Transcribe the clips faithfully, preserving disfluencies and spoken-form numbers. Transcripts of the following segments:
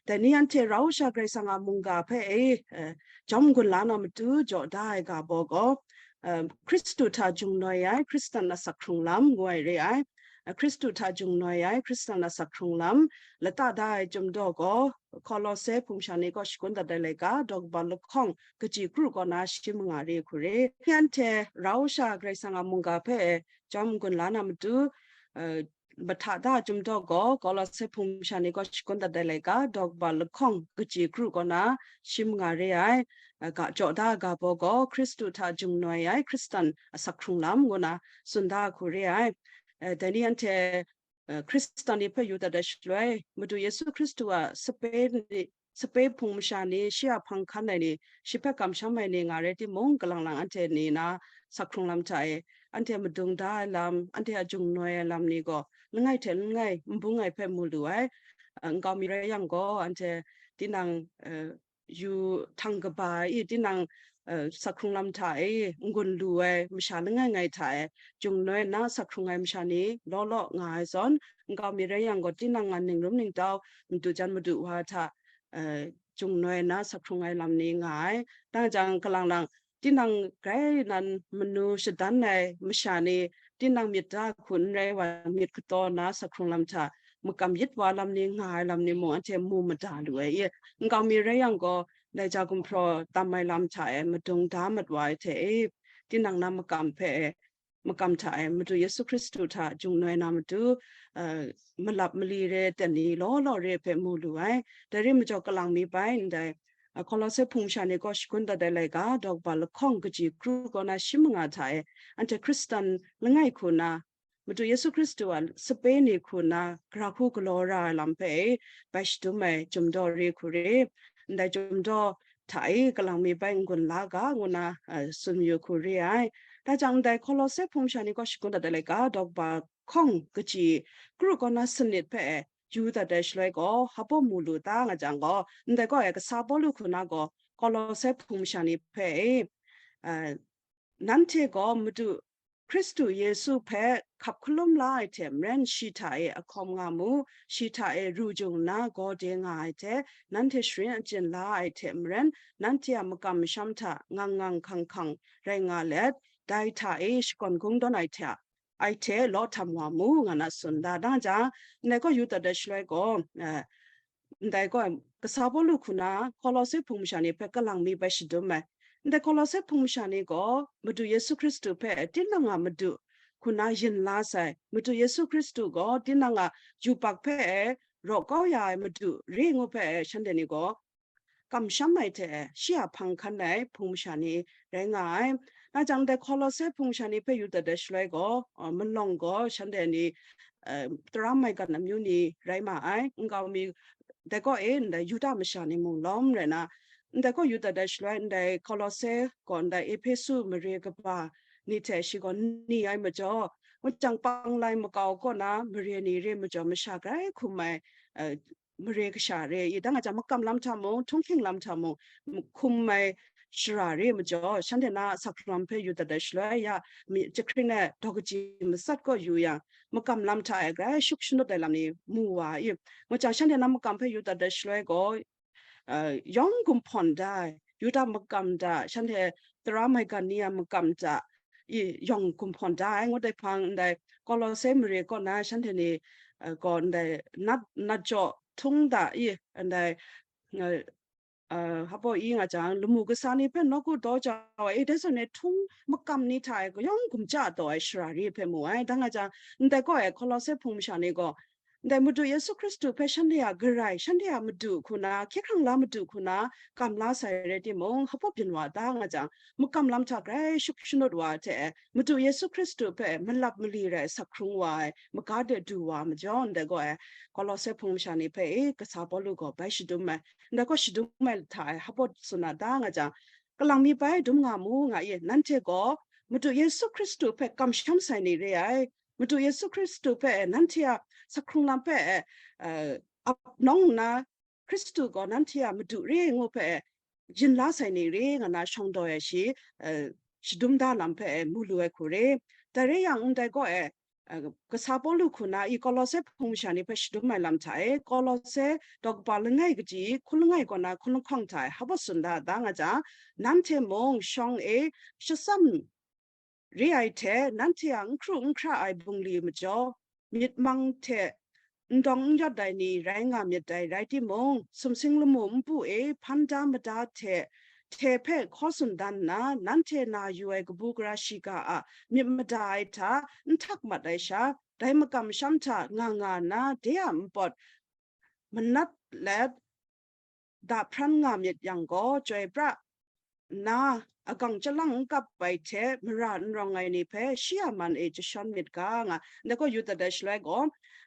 Dai ni anhte rau sha Karai Kasang a mungga hpe e, eh, jawm gun la na matu jaw da ai ga baw gaw, eh, Hkristu hta jungnoi ai Hkristan asak hkrung lam ngu ai re ai. Eh, Hkristu hta jungnoi ai Hkristan asak hkrung lam lata da ai chyum daw gaw, Kolose hpung masha ni kaw shagun dat ai laika, daw kaba lahkawng kaji kru kaw na shi manga re hku re. Anhte rau sha Karai Kasang a mungga hpe jawm gun la na matu, eh, mahta da chyum daw gaw, Kolose hpung masha ni kaw shagun dat ai laika, daw kaba lahkawng kaji kru kaw na shi manga re ai, eh, ga jaw da ga baw gaw, Hkristu hta jungnoi ai Hkristan asak hkrung lam ngu na tsun da hku re ai. Eh, dai ni anhte, eh, Hkristan ni hpe yu dat ai shaloi, Madu Yesu Hkristu a sape ni, sape hpung masha ni, shi a hpang hkan ai ni, shi hpe kamsham ai ni nga rai timung, kalang lang anhte ni na sak hkrung lam hta e, anhte madung da ai lam, anhte a jungnoi ai lam ni gaw, langai hte langai n bung ai hpe mu lu ai. Eh, nkau mi rai yang gaw, anhte tinang, eh, yu htang kaba ai, tinang, eh, sak hkrung lam hta e n-gun lu ai masha langai ngai hta e, jungnoi nna sak hkrung ai masha ni law law nga ai zawn, nkau mi rai yang gaw, tinang a ningrum ningtau, madu jan madu wa hta, eh, jungnoi nna sak hkrung ai lam ni nga ai. Dang jang, kalang lang, tinang grai nan manu shadan ai masha ni, tinang myit da hku n rai wa, myit kataw nna sak hkrung lam hta makam yit wa lam ni nga ai lam ni mung, anhte mu mada lu ai. I, nkau mi rai yang gaw, dai ja gumhpraw tam ai lam hta e, madung da mat wa ai hte e, tinang na makam hpe e, makam hta e, Madu Yesu Hkristu hta jungnoi na matu, eh, malap mali re, ten ni law law re hpe mu lu ai. Dai re majaw, kalang mi bai ndai, eh, Kolose hpung masha ni kaw shagun dat ai laika, daw kaba lahkawng kaji kru kaw na shi manga hta e, anhte Hkristan langai hku na, Madu Yesu Hkristu a sape ni hku na, gara hku galaw ra ai lam hpe e, bai shadum ai chyum daw re hku re. Ndai chyum daw hta e, kalang mi bai n-gun la ga ngu na, eh, tsun yu hku re ai. Dai jang, ndai Kolose hpung masha ni kaw shagun dat ai laika, daw kaba lahkawng kaji kru kaw na sanit hpe e, yu dat ai shaloi gaw, hpa mu lu ta nga jang gaw, ndai gaw e, kasa Pawlu hku na gaw, Kolose hpung masha ni hpe e, eh, nanhte gaw Madu Hkristu Yesu hpe hkap hkalum la ai hte maren, shi hta e ahkawm nga mu, shi hta e ru jung nna gaw de nga ai hte, nanhte sharin achyin la ai hte maren, nanhte a makam masham hta ngang ngang hkang hkang rai nga let, dai hta e shakawn kungdawn ai hta, ai hte law htam wa mu, nga na tsun da. Dang jang, ndai gaw yu dat ai shaloi gaw, eh, ndai gaw, kasa Pawlu hku na Kolose hpung masha ni hpe kalang mi bai shadum ai. Ndai Kolose hpung masha ni gaw, Madu Yesu Hkristu hpe tinang a Madu hku na yin la sai, Madu Yesu Hkristu gaw tinang a yubak hpe e raw kau ya ai Madu re ngu hpe e, shanhte ni gaw kamsham ai hte, shi a hpang hkan ai hpung masha ni rai nga ai. Dang jang, dai Kolose hpung masha ni hpe yu dat ai shaloi gaw, uh, malawng gaw shanhte ni, uh, tara maigan amyu ni rai ma ai. Nkau mi, dai gaw e, ndai Yuda masha ni mung lawm rai na, ndai gaw yu dat ai shaloi, ndai Kolose gaw ndai Ehpesu mare kaba ni hte shi gaw ni ai majaw, ngut jang panglai makau kaw na mare ni re majaw, masha grai hkum ai, uh, mare kasha re i, dang a jang makam lam hta mung, htunghking lam hta mung, m-, hkum ai shara re majaw, shanhte na a sak hkrung lam hpe yu dat ai shaloi ya, mi, jahkring e daw kaji matsat kaw yu yang, makam lam hta e grai shuk shanut ai lam ni mu wa i, ngut jang shanhte na makam hpe yu dat ai shaloi gaw, uh, yawng gumhpawn da ai, Yuda makam hta, shanhte tara maigan ni a makam hta, i yawng gumhpawn da ai ngut ai hpang, ndai Kolose mare kaw na shanhte ni, eh, gaw ndai nat, nat jaw htung da i, ndai, eh, eh, hpa i nga jang, lamu kasa ni hpe nawku daw jau ai, i dai zawn e htung makam ni hta e yawng gumja taw ai shara re hpe mu ai. Dang nga jang, ndai gaw e Kolose hpung masha ni gaw, ndai Madu Yesu Hkristu hpe shanhte a Karai, shanhte a Madu hku na, hkye hkrang la Madu hku na kam la sai rai timung, hpa byin wa da nga jang, makam lam hta grai shuk shanut wa ai hte, Madu Yesu Hkristu hpe malap mali rai sak hkrung wa ai maga de du wa majaw, ndai gaw e, Kolose hpung masha ni hpe e, kasa Pawlu gaw bai shadum ai, ndai gaw shadum ai hta e, hpa tsun na da nga jang, kalang mi bai dum nga mu nga i, nanhte gaw Madu Yesu Hkristu hpe kamsham sai ni re ai, Madu Yesu Hkristu hpe nanhte a sak hkrung lam hpe, eh, ap nawng nna, Hkristu gaw nanhte a Madu re ngu hpe yin la sai ni re nga na shawng daw ai shi, eh, shadum da lam hpe mu lu ai hku re. Dai rai yang, ndai gaw e, uh, kasa Pawlu hku na i Kolose hpung masha ni hpe shadum ai lam hta e, Kolose daw kaba langai kaji hku langai kaw na hku lahkawng hta e hpa tsun da da nga jang, nanhte mung shawng e shatsam re ai hte, nanhte a n hkru n hkra ai bungli majaw, myit mang hte n dawng n yawt ai ni rai nga myit dai rai timung, sumsing lamu npu e hpan da mada hte hte hpe hkaw tsun dan nna, nanhte na yu ai kabu gara shiga a myit mada ai hta n htak mat ai sha, dai makam masham hta nga nga nna, de a npawt manat let, dahpran nga myit yang gaw, chyoi pra nna, agang chyalang n kap ai hte mara n rawng ai ni hpe shi a man e jashawn myit ga, nga. Ndai gaw, yu dat ai shaloi gaw,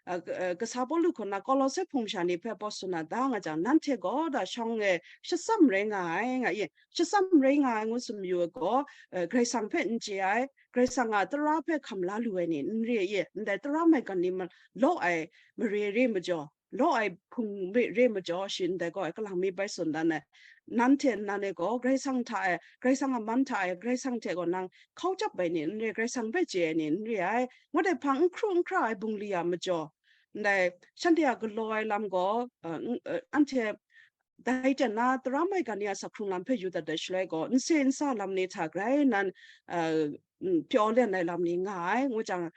uh, uh, kasa Pawlu hku na Kolose hpung masha ni hpe hpa tsun na da nga jang, nanhte gaw da shawng e shatsam rai nga ai, nga i, shatsam rai nga ai ngu tsun mayu ai gaw, uh, Karai Kasang hpe n chye ai, Karai Kasang a tara hpe hkam la lu ai ni n re i, ndai tara maigan ni ma-, law ai mare re majaw, law ai hpung re, re majaw, shi ndai gaw e kalang mi bai tsun dan ai. Nanhte nan e gaw Karai Kasang hta e, Karai Kasang a man hta e, Karai Kasang hte gaw nang hkau chyap ai ni n re, Karai Kasang hpe chye ai ni n re ai, ngut ai hpang n hkru n hkra ai bungli a majaw, ndai shanhte a galaw ai lam gaw, uh, n-, uh, anhte dai ten na tara maigan ni a sak hkrung lam hpe yu dat ai shaloi gaw, n se n sa lam ni hta grai nan, uh, mm, pyaw len ai lam ni nga ai, ngu jang,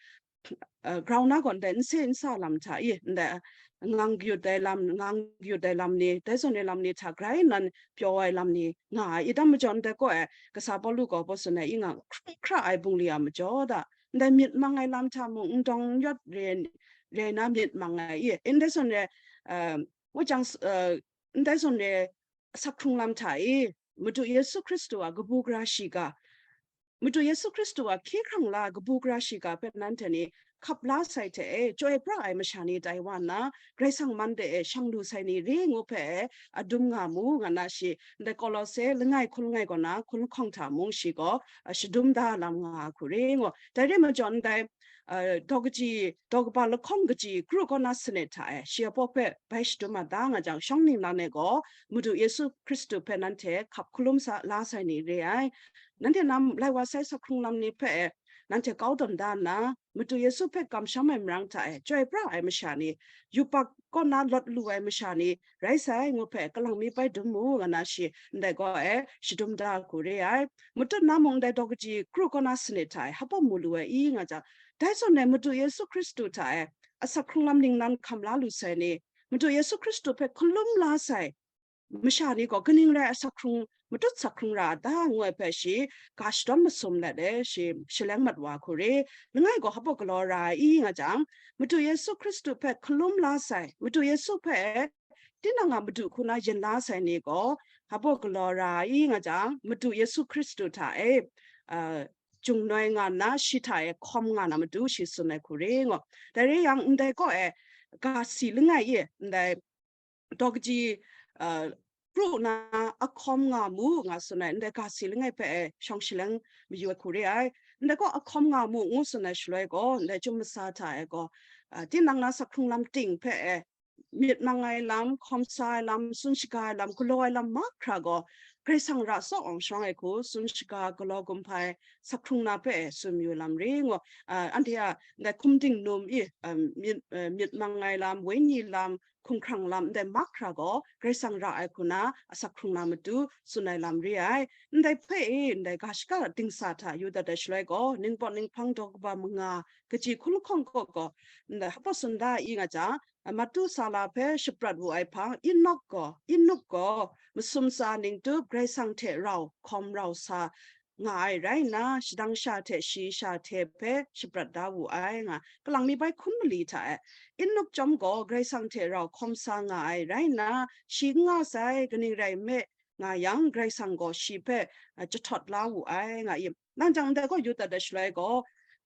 uh, grau na gaw ndai n se n sa lam hta i, ndai ngang kayut ai lam, ngang kayut ai lam ni, dai zawn ai lam ni hta grai nan pyaw ai lam ni nga ai. I dam majaw ndai gaw e, kasa Pawlu gaw hpa tsun ai, i nga hkra hkra ai bungli a majaw da, ndai myit mang ai lam hta mung, n dawng n yawt re, re na myit mang ai i, ndai zawn e, uh, ngu jang, uh, ndai zawn e, sak hkrung lam hta e, Madu Yesu Hkristu a kabu gara shiga, Madu Yesu Hkristu a hkye hkrang la kabu gara shiga hpe nanhte ni hkap la sai hte e, chyoi pra ai masha ni tai wa nna, Karai Kasang man de e shang lu sai ni re ngu hpe e, adum nga mu, nga na shi, ndai Kolose langai hku langai kaw na hku lahkawng hta mung shi gaw, a, shadum da lam nga ai hku re ngu. Dai re majaw ndai, uh, daw kaji, daw kaba lahkawng kaji kru kaw na sanit hta e, shi a baw hpe bai shadum a da nga jang, shawng ningnan e gaw Madu Yesu Hkristu hpe nanhte hkap hkalum sa la sai ni re ai. Nanhte nam lai wa sai sak hkrung lam ni hpe e, nanhte kau tawn da nna, Madu Yesu hpe kamsham ai marang hta e chyoi pra ai masha ni, yubak kaw na lawt lu ai masha ni, rai sai ngu hpe kalang mi bai dum mu, nga na shi, ndai gaw e shadum da hku re ai. Matut na mung dai daw kaji kru kaw na sanit hta e hpa mu lu ai i nga jang, dai zawn e Madu Yesu Hkristu hta e asak hkrung lam ningnan hkam la lu sai ni, Madu Yesu Hkristu hpe hkalum la sai masha ni gaw kaning rai asak hkrung, matut sak hkrung ra a ta, ngu ai hpe shi ga shadawn masum let e shi shaleng mat wa hku re. Langai gaw hpa galaw ra ai i nga jang, Madu Yesu Hkristu hpe hkalum la sai, Madu Yesu hpe tinang a Madu hku na yin la sai ni gaw, hpa galaw ra ai i nga jang, Madu Yesu Hkristu hta e, uh, jungnoi nga nna, shi hta e hkawm nga na matu shi tsun ai hku re ngu. Dai re yang, ndai gaw e, ga si langai i, ndai daw kaji, uh, kru na ahkawm nga mu, nga tsun ai, ndai ga si langai hpe e shawng shaleng mayu ai hku re ai. Ndai gaw ahkawm nga mu, ngu tsun ai shaloi gaw, ndai chyum masa hta e gaw, uh, tinang na sak hkrung lam ting hpe e, myit mang ai lam, hkawm sa ai lam, tsun shaga ai lam, galaw ai lam mahkra gaw, Karai Kasang ra tsawk awng sharawng ai hku, tsun shaga galaw gumhpai, sak hkrung na hpe e tsun mayu lam re ngu, uh, anhte a ndai hkum dingnum i, um, myit, uh, myit mang ai lam, wenyi lam, hkumhkrang lam, ndai mahkra gaw, Karai Kasang ra ai hku na, asak hkrung na matu, tsun ai lam re ai. Ndai hpe e, ndai ga shaka dingsa hta yu dat ai shaloi gaw, ningpawt ninghpang daw kaba manga, kaji hku lahkawng kaw gaw, ndai hpa tsun da i nga jang, Matusa la hpe shaprat wu ai hpang, Enok gaw, Enok gaw masum tsa ning tup Karai Kasang hte rau hkawm rau sa nga ai rai nna, shadang sha hte shayi sha hte hpe shaprat da wu ai, nga, kalang mi bai hkun mali hta e, Enok chyawm gaw Karai Kasang hte rau hkawm sa nga ai rai nna, shi n nga sai, kaning rai nme, nga yang, Karai Kasang gaw shi hpe, a, jahtawt la wu ai, nga i. Nang jang ndai gaw yu dat ai shaloi gaw,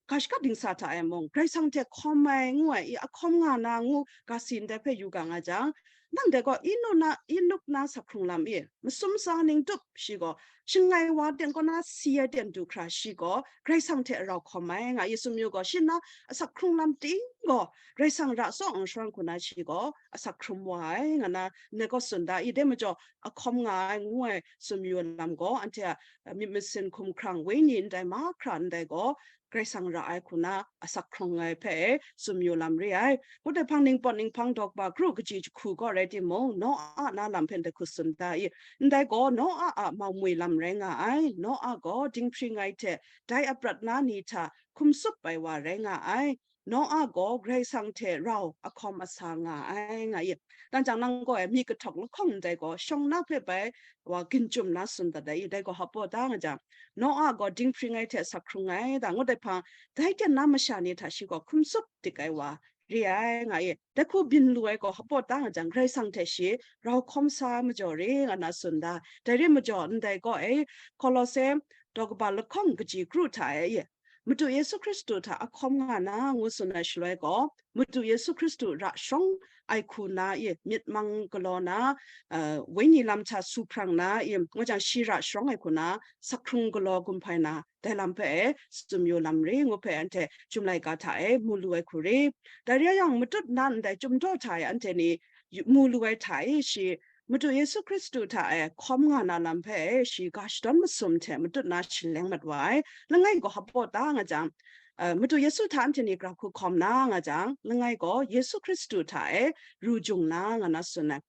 ga shaka dingsa hta e mung, Karai Kasang hte hkawm ai ngu ai i, ahkawm nga na ngu ga si ndai hpe yu ga nga jang, nang dai gaw Enok na, Enok na sak hkrung lam i, masum tsa ning tup shi gaw, shangai wa ten kaw na si ai ten du hkra shi gaw, Karai Kasang hte rau hkawm ai, nga i, tsun mayu gaw, shi na asak hkrung lam ting gaw, Karai Kasang ra tsawk awng sharawng hku na shi gaw, asak hkrum wa ai, nga na, ndai gaw tsun da i, dai majaw, ahkawm nga ai ngu ai tsun mayu lam gaw, anhte a, a, myit masin hkumhkrang wenyi ndai mahkra ndai gaw, Karai Kasang ra ai hku na asak hkrung ai hpe e tsun yu lam re ai. Ngut ai hpang ningpawt ninghpang daw kaba kru kaji jahku gaw rai timung, Noa a na lam hpe ndai hku tsun da i. Ndai gaw Noa a maumwi lam rai nga ai. Noa gaw dinghpring ai hte dai a prat na ni hta hkum tsup ai wa rai nga ai. Noa gaw Karai Kasang hte rau ahkawm asa nga ai, nga i. Dan jang nang gaw e myit kahtawk lahkawng ndai gaw shawng na hpe bai wa ginchyum na tsun dat ai, dai gaw hpaw da nga jang, Noa gaw dinghpring ai hte asak hkrung ai da ngut ai hpang, dai ten na masha ni hta shi gaw hkum tsup dik ai wa re ai, nga i. Dai hku byin lu ai gaw hpaw da nga jang, Karai Kasang hte shi rau hkawm sa majaw re, nga na tsun da. Dai re majaw, ndai gaw e, Kolose daw kaba lahkawng kaji kru hta e, Madu Yesu Hkristu hta ahkawm nga na, ngu tsun ai shaloi gaw, Madu Yesu Hkristu ra sharawng ai hku na i, myit mang galaw na, uh, wenyi lam hta su hprang na i, ngu jang shi ra sharawng ai hku na, asak hkrung galaw gumhpai na, dai lam hpe e tsun yu lam re, ngu hpe anhte Chyum laika hta e mu lu ai hku re. Dai re yang, matut na ndai Chyum daw hta e anhte ni yu- mu lu ai hta e shi, Madu Yesu Hkristu hta e hkawm nga na lam hpe shi ga shadawn masum hte matut na shaleng mat wa ai. Langai gaw hpaw da nga jang, uh, Madu Yesu hta anhte ni gra hku hkawm na nga jang, langai gaw Yesu Hkristu hta e ru jung na, nga na tsun ai.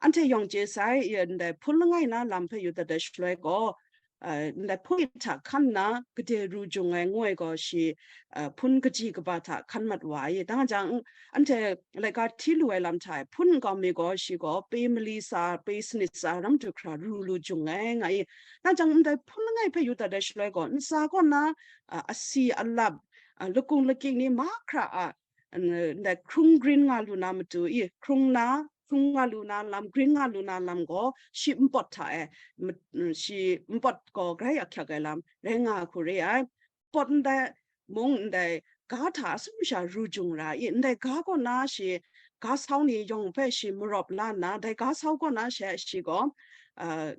Anhte yawng chye sai, i ndai hpun langai na lam hpe yu dat ai shaloi gaw, uh, ndai hpun hta hkan na gade ru jung ai ngu ai gaw shi, uh, hpun kaji kaba hta hkan mat wa ai. Dang jang, anhte laika hti lu ai lam hta e, hpun nkau mi gaw shi gaw pe mali tsa, pe sanit tsa ram du hkra ru lu jung ai, nga i. Dang jang, ndai hpun langai hpe yu dat ai shaloi gaw, ntsa kaw na, uh, asi alap, uh, lakung lakying ni mahkra a, ndai hkrung grin nga lu na matu i, hkrung na, hkrung nga lu na lam, grin nga lu na lam gaw, shi npawt hta e, shi npawt gaw grai ahkyak ai lam rai nga hku re ai. Npawt ndai mung ndai ga hta atsum sha ru jung ra i, ndai ga kaw na shi ga sau ni yawng hpe shi marawp la nna, dai ga sau kaw na she shi gaw, uh,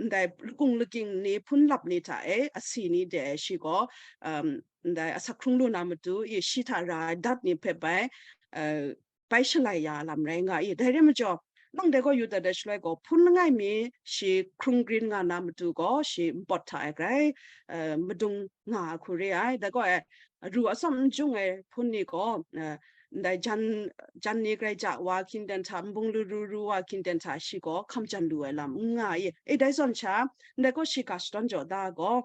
ndai lakung lakying ni hpun lap ni hta e, asi ni de shi gaw, um, ndai asak hkrung lu na matu i, shi hta ra ai dat ni hpe bai, uh, bai shalai ya lam rai nga i. Dai re majaw, nang dai gaw yu dat ai shaloi gaw, hpun langai mi shi hkrung grin nga na matu gaw, shi npawt hta e grai, uh, madung nga ai hku re ai. Dai gaw e, ru atsawm n jung ai hpun ni gaw, uh, ndai jan, jan ni grai ja wa hkying ten hta, nbung laru ru wa hkying ten hta, shi gaw hkam jan lu ai lam n nga i. E, dai zawn sha, ndai gaw shi ga shadawn jaw da gaw,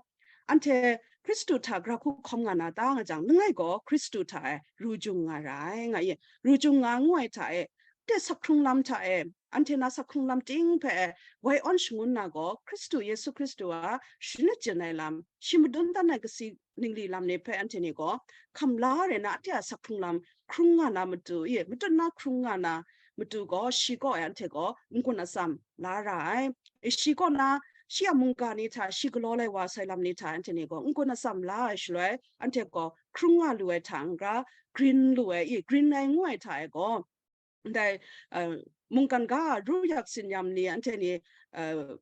anhte Hkristu hta gra hku hkawm nga na ta nga jang, langai gaw Hkristu hta e ru jung nga ra ai, nga i. Ru jung nga ngu ai hta e, de asak hkrung lam hta e, anhte na asak hkrung lam ting hpe e, woi awn shangun na gaw, Hkristu Yesu Hkristu a shani chyen ai lam, shi madun dan ai kasi ningli lam ni hpe anhte ni gaw hkam la rai na, anhte a asak hkrung lam hkrung nga na matu i, matut na hkrung nga na matu gaw, shi kaw e anhte gaw n-gun atsam la ra ai. E, shi kaw na, shi a mungga ni hta, shi galaw lai wa sai lam ni hta anhte ni gaw n-gun atsam la ai shaloi, anhte gaw hkrung nga lu ai hta n-ga, grin lu ai i, grin ai ngu ai hta e gaw, ndai, uh, mungkan ga a ru yak tsin-yam ni anhte ni, uh,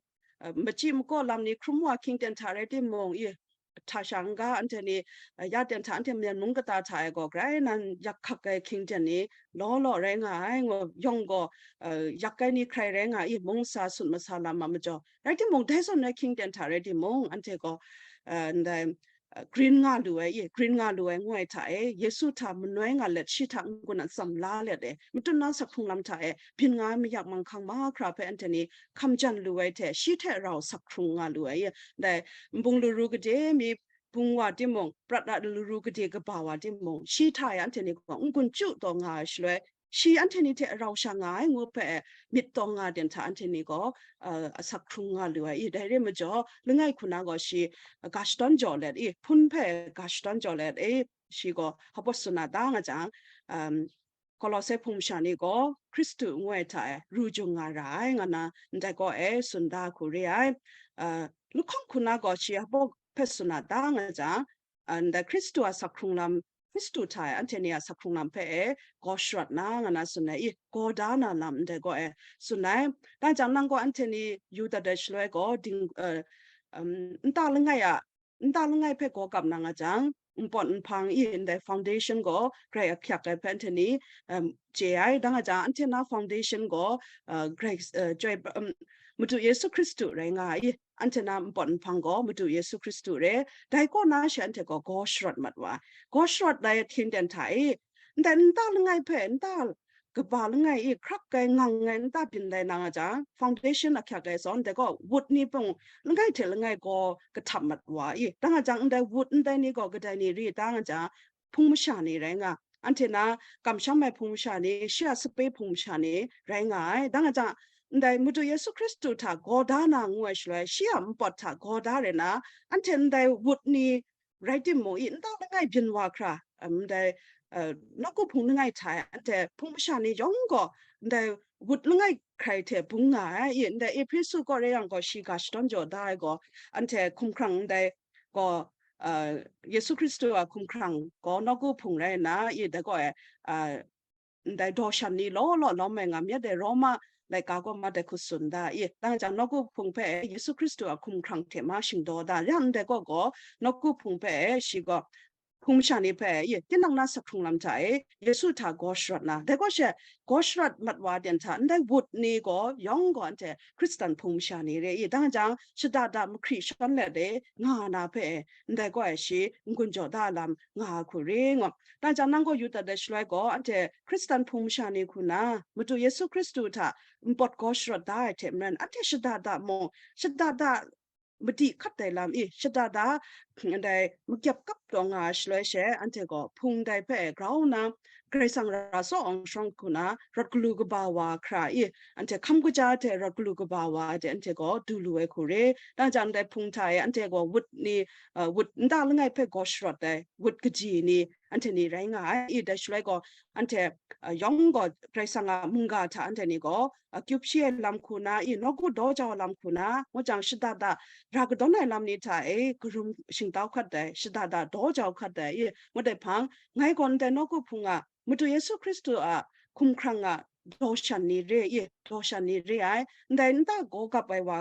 uh, machyi makaw lam ni hkrum wa hkying ten hta rai timung, i, hta sha n-ga anhte ni, uh, ya ten hta anhte Myen mung kata hta e gaw grai nan yak hkak ai hkying ten ni law law rai nga ai, ngu yawng gaw, uh, yak ai ni hkrai rai nga i, mung sa sut masa lam a majaw. Rai timung, dai zawn rai hkying ten hta rai timung, anhte gaw, uh, ndai, uh, grin nga lu ai, i, grin nga lu ai ngu ai hta e, Yesu hta manoi nga let, shi hta n-gun atsam la let e, matut na asak hkrung lam hta e, byin nga ai mayak manghkang mahkra hpe anhte ni hkam jan lu ai hte, shi hte rau asak hkrung nga lu ai, i, ndai nbung laru gade mi bung wa timung, prat a laru gade kaba wa timung, shi hta e anhte ni gaw n-gun chyu taw nga ai shaloi, shi anhte ni hte rau sha nga ai ngu hpe myit taw nga ten hta anhte ni gaw, uh, asak hkrung nga lu ai i. Dai re majaw, langai hku na gaw shi ga shadawn jaw let i, hpun hpe ga shadawn jaw let i, shi gaw hpaw tsun na ta nga jang, um, Kolose hpung masha ni gaw Hkristu ngu ai hta e ru jung nga ra ai, nga na ndai gaw e tsun da hku re ai. Uh, lahkawng hku na gaw shi hpaw hpe tsun na ta nga jang, uh, ndai Hkristu a asak hkrung lam, Hkristu hta e anhte ni a asak hkrung lam hpe e gaw sharawt na, nga na tsun ai, i, gaw da na lam ndai gaw e tsun ai. Dai jang nang gaw anhte ni yu dat ai shaloi gaw, ding, uh, um, nta langai a, nta langai hpe gaw kap na nga jang, npawt nhpang i ndai foundation gaw grai ahkyak ai hpe anhte ni, um, chye ai. Dang a jang, anhte na foundation gaw, uh, grai, uh, chyoi, um, Madu Yesu Hkristu rai nga ai, anhte na npawt nhpang gaw Madu Yesu Hkristu re, dai kaw na she anhte gaw gaw sharawt mat wa ai. Gaw sharawt ai hkying ten hta e, ndai nta langai hpe, nta kaba langai e, hkrak ai, ngang ai, nta byin ai na nga jang, foundation ahkyak ai zawn, dai gaw wut ni pung langai hte langai gaw kahtap mat wa i, dang nga jang, ndai wut ndai ni gaw kadai ni ri, dang nga jang, hpung masha ni rai nga, anhte na kamsham ai hpung masha ni, shi a sape hpung masha ni rai nga ai. Dang nga jang, ndai Madu Yesu Hkristu hta gaw da na ngu ai shaloi, shi a npawt hta gaw da rai na, anhte ndai wut ni rai timung, i nta langai byin wa hkra, um, ndai, uh, nawku hpung langai hta e, anhte hpung masha ni yawng gaw, ndai wut langai hkrai hte bung nga ai, i ndai Ehpesu kaw rai yang gaw, shi ga shadawn jaw da ai gaw, anhte hkumhkrang ndai gaw, uh, Yesu Hkristu a hkumhkrang gaw nawku hpung rai nna, i dai gaw e, uh, ndai daw shan ni law law lawm ai nga myit dai Roma laika gaw mat ai hku tsun da i, dang jang nawku hpung hpe Yesu Hkristu a hkumhkrang hte ma shingdaw da, yang ndai gaw gaw nawku hpung hpe shi gaw hpung masha ni hpe i, tinang na sak hkrung lam hta e, Yesu hta gaw sharawt na, dai gaw she gaw sharawt mat wa ten hta, ndai wut ni gaw yawng gaw anhte Hkristan hpung masha ni re i, dang jang shada da mahkri shawn let e nga na hpe e, ndai gaw e shi n-gun jaw da lam nga ai hku re ngu. Dang jang nang gaw yu dat ai shaloi gaw, anhte Hkristan hpung masha ni hku na, Madu Yesu Hkristu hta npawt gaw sharawt da ai hte maren, anhte shada da mung, shada da madi hkat ai lam i, shada da ndai makyap kap taw nga ai shaloi she, anhte gaw hpung dai hpe grau nna, Karai Kasang ra tsaw awng sharawng hku na, rawt galu kaba wa hkra i, anhte hkam kaja hte rawt galu kaba wa hte anhte gaw du lu ai hku re. Dang jang ndai hpung hta e anhte gaw wut ni, uh, wut nta langai hpe gaw sharawt ai, wut kaji ni, anhte ni rai nga ai. I, dai shaloi gaw, anhte, uh, yawng gaw Karai Kasang a mungga hta anhte ni gaw, uh, kyup shi ai lam hku na, i, nawku daw jau lam hku na, ngu jang shada da ra kadawn ai lam ni hta e, karum shingtau hkat ai, shada da daw jau hkat ai, i, ngut ai hpang, ngai gaw ndai nawku hpung a, Madu Yesu Hkristu a hkumhkrang a daw shan ni re, i, daw shan ni re ai, ndai nta gaw gap ai wa,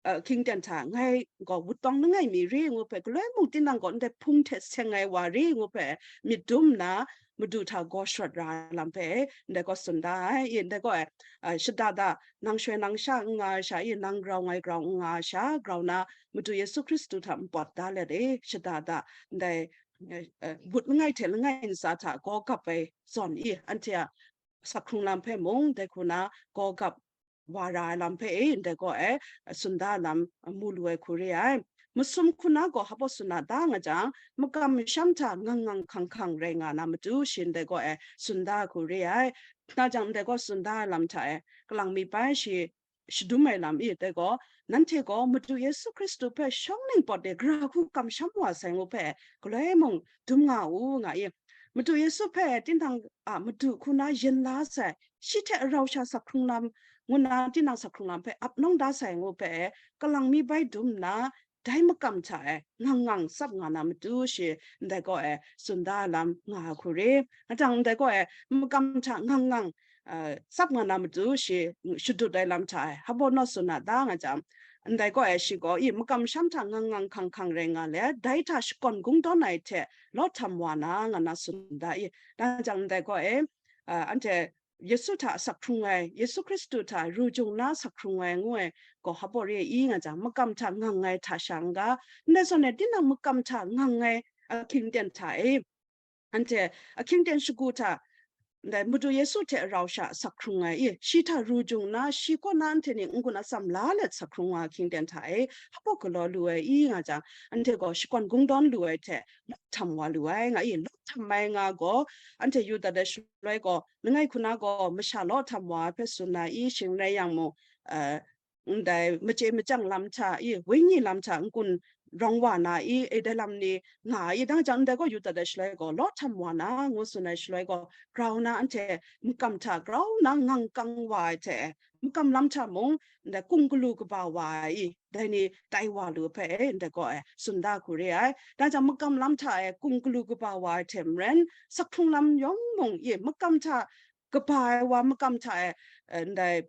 uh, hkying ten hta, ngai gaw wut tawng langai mi re ngu hpe, galoi mung tinang gaw ndai hpung hte seng ai wa re ngu hpe, myit dum nna, Madu hta gaw sharawt ra ai lam hpe, ndai gaw tsun da ai, i, ndai gaw e, uh, shada da, nang shoi nang sha n nga ai sha, i, nang grau ngai grau n nga ai sha, grau na, Madu Yesu Hkristu hta npawt da let e, shada da, ndai, uh, uh, wut langai hte langai ntsa hta gaw gap ai zawn i, anhte a sak hkrung lam hpe mung, dai hku na gaw gap wa ra ai lam hpe e, ndai gaw e, tsun da lam mu lu ai hku re ai. Masum hku na gaw hpa baw tsun na da nga jang, makam masham hta ngang ngang hkang hkang rai nga na matu shi ndai gaw e, tsun da ai hku re ai. Na jang ndai gaw tsun da ai lam hta e, kalang mi bai shi shadum ai lam i, dai gaw, nanhte gaw Madu Yesu Hkristu hpe shawng ningpawt de gara hku kamsham wa sai ngu hpe, galoi mung dum nga u, nga i. Madu Yesu hpe tinang a Madu hku na yin la sai, shi hte rau sha sak hkrung lam, ngu na tinang sak hkrung lam hpe ap nawng da sai ngu hpe, kalang mi bai dum nna, dai makam hta e ngang ngang tsap nga na matu shi, ndai gaw e tsun da ai lam nga ai hku re. Atang ndai gaw e makam hta ngang ngang, uh, tsap nga na matu shi, shadut ai lam hta e hpa baw naw tsun na da nga jang, ndai gaw e shi gaw, i, makam masham hta ngang ngang hkang hkang rai nga let, dai hta shakawn kungdawn ai hte law htam wa na, nga na tsun da i. Dai jang ndai gaw e, uh, anhte Yesu hta asak hkrung ai, Yesu Hkristu hta ru jung na asak hkrung ai ngu ai gaw hpa baw re i nga jang, makam hta ngang ai hta sha n-ga, ndai zawn e tinang makam hta ngang ai ahkying ten hta e, anhte ahkying ten shagu hta, ndai Madu Yesu hte rau sha asak hkrung ai i, shi hta ru jung nna, shi kaw na anhte ni n-gun atsam la let asak hkrung wa ahkying ten hta e, hpa baw galaw lu ai i nga jang, anhte gaw shakawn kungdawn lu ai hte, law htam wa lu ai nga i, law htam ai nga gaw, anhte yu dat ai shaloi gaw, langai hku na gaw masha law htam wa ai hpe tsun na i, shing rai yang mung, uh, ndai machye machyang lam hta i, wenyi lam hta n-gun rawng wa na i, e dai lam ni nga i, dang jang ndai gaw yu dat ai shaloi gaw, law htam wa na, ngu tsun ai shaloi gaw, grau na anhte makam hta grau na ngang kang wa ai hte, makam lam hta mung, ndai kung galu kaba wa ai i, dai ni tai wa lu hpe e, ndai gaw e, tsun da hku re ai. Dang jang makam lam hta e kung galu kaba wa ai hte maren, sak hkrung lam yawng mung i, makam hta kaba ai wa makam hta e, eh, ndai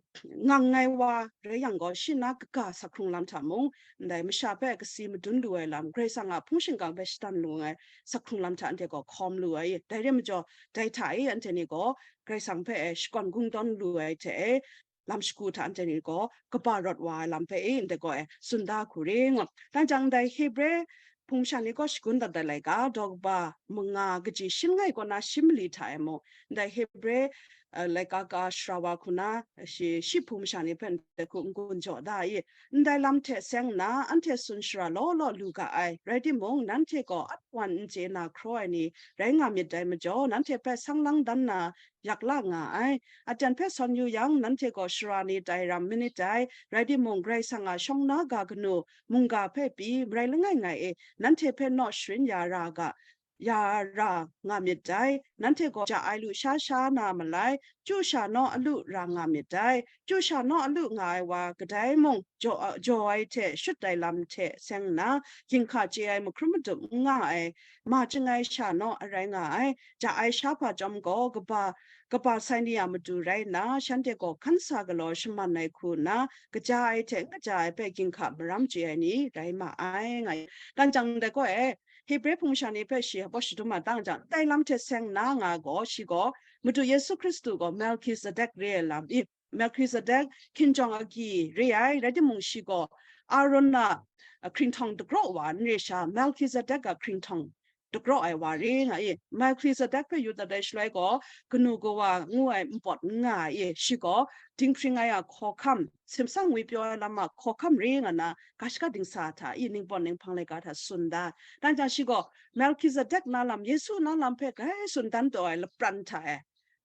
ngang ai wa rai yang gaw, shi na kaga sak hkrung lam hta mung, ndai masha hpe kasi madun lu ai lam, Karai Kasang a hpung shingkang hpe shadan lu ai sak hkrung lam hta anhte gaw hkawm lu ai, dai re majaw, dai hta e anhte ni gaw Karai Kasang hpe e shakawn kungdawn lu ai hte e, lam shagu hta anhte ni gaw kaba rawt wa ai lam hpe e ndai gaw e tsun da hku ring. Dang jang ndai Hebre hpung masha ni gaw shagun dat ai laika, daw kaba manga kaji shin ngai kaw na shi mali hta e mung, ndai Hebre, eh, laika ka shara wa hku na shi, shi hpung masha ni hpe ndai hku n-gun jaw da i, ndai lam hte seng nna, anhte tsun shara law law lu ga ai, rai timung, nanhte gaw wan n chye na hkraw ai ni rai nga myit dai majaw, nanhte hpe sang lang dan na yak la nga ai. Aten hpe sawn yu yang, nanhte gaw sara ni tai ram manit dai, rai timung, Karai Kasang a shawng na ga kanu mungga hpe pyi marai langai ngai e, nanhte hpe naw sharin ya ra ga, ya ra nga myit dai. Nanhte gaw ja ai lu sha sha na malai, chyu sha naw alu ra nga myit dai. Chyu sha naw alu nga ai wa kadai mung jaw, jaw ai hte shut ai lam hte seng nna, ginhka chye ai mahkrum madup n nga ai, ma chyangai sha naw arai nga ai. Ja ai sha hpa chyawm gaw kaba, kaba sai ni a matu rai nna, shanhte gaw hkan sa galaw shaman ai hku nna, kaja ai hte n kaja ai hpe ginhka maram chye ai ni rai ma ai, nga i. Dang jang ndai gaw e, Hebre hpung masha ni hpe shi hpaw shadum a dang jang, ndai lam hte seng na nga gaw, shi gaw, Madu Yesu Hkristu gaw Melhkizedek re ai lam i, Melhkizedek hkinjawng agyi re ai, rai timung, shi gaw Aaron a, a, hkringhtawng dagraw wa n re sha, Melhkizedek a hkringhtawng dagraw ai wa re nga i. Melhkizedek hpe yu dat ai shaloi gaw, kanu kawa ngu ai npawt n nga ai i, shi gaw dinghpring ai a hkawhkam, simsang ngwipyaw ai lam a hkawhkam re nga na, ga shaka dingsa hta i, ningpawt ninghpang laika hta tsun da. Dang jang shi gaw, Melhkizedek na lam, Yesu na lam hpe grai tsun dan taw ai lapran hta e,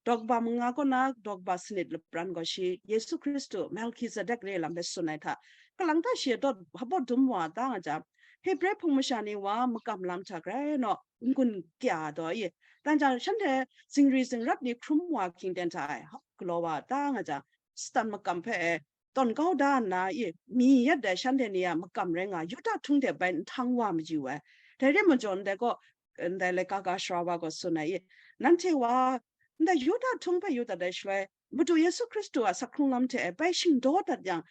daw kaba manga kaw na daw kaba sanit lapran gaw shi Yesu Hkristu Melhkizedek re lam hpe tsun ai hta, kalang ta shi e dawt hpaw dum wa da nga jang, Hebre hpung masha ni wa makam lam hta grai naw n-gun kya taw i, dang jang shanhte zingri zingrat ni hkrum wa hkying ten hta e hkap galaw wa da nga jang, Satan makam hpe e tawn kau da nna i, mi yet ai shanhte ni a makam rai nga, Yuda htung hte bai nhtang wa mayu ai. Dai re majaw, ndai gaw, ndai laika ka shara wa gaw tsun ai i, nanhte wa, ndai Yuda htung hpe yu dat ai shaloi, Madu Yesu Hkristu a sak hkrung lam hte e bai shingdaw dat yang,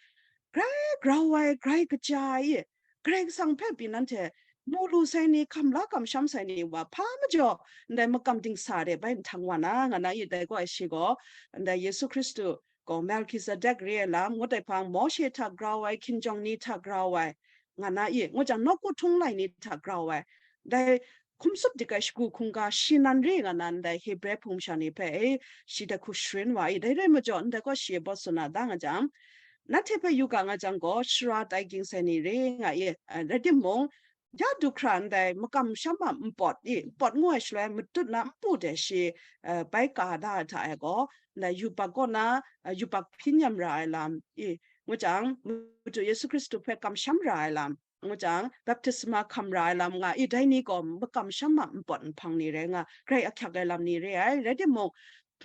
grai grau ai, grai kaja ai i, Karai Kasang hpe pyi nanhte mu lu sai ni, hkam la kamsham sai ni wa hpa majaw, ndai makam dingsa de bai nhtang wa na, nga na i, dai gaw ai shi gaw, ndai Yesu Hkristu gaw Melhkizedek re ai lam, ngut ai hpang, Mawshe hta grau ai, hkinjawng ni hta grau ai, nga na i, ngu jang, nawku htung lai ni hta grau ai, dai hkum tsup dik ai shagu hkungga shi nan re nga na ndai Hebre hpung masha ni hpe, e, shi dai hku sharin wa i, dai rai majaw, ndai gaw shi e bawt tsun na da nga jang, nanhte hpe yu ga nga jang gaw, sara tai ging sai ni re nga i, eh, rai timung, ya du hkra ndai makam sham a npawt i, npawt ngu ai shaloi matut na npu de shi, eh, bai ka da ai hta e gaw, ndai yubak kaw na, eh, yubak hpyi nyam ra ai lam i, ngu jang, Madu Yesu Hkristu hpe kamsham ra ai lam, ngu jang, baptisma hkam ra ai lam nga i, dai ni gaw makam sham a npawt nhpang ni rai nga, grai ahkyak ai lam ni re ai, rai timung,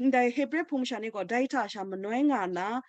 ndai Hebre hpung masha ni gaw dai hta sha manoi nga na,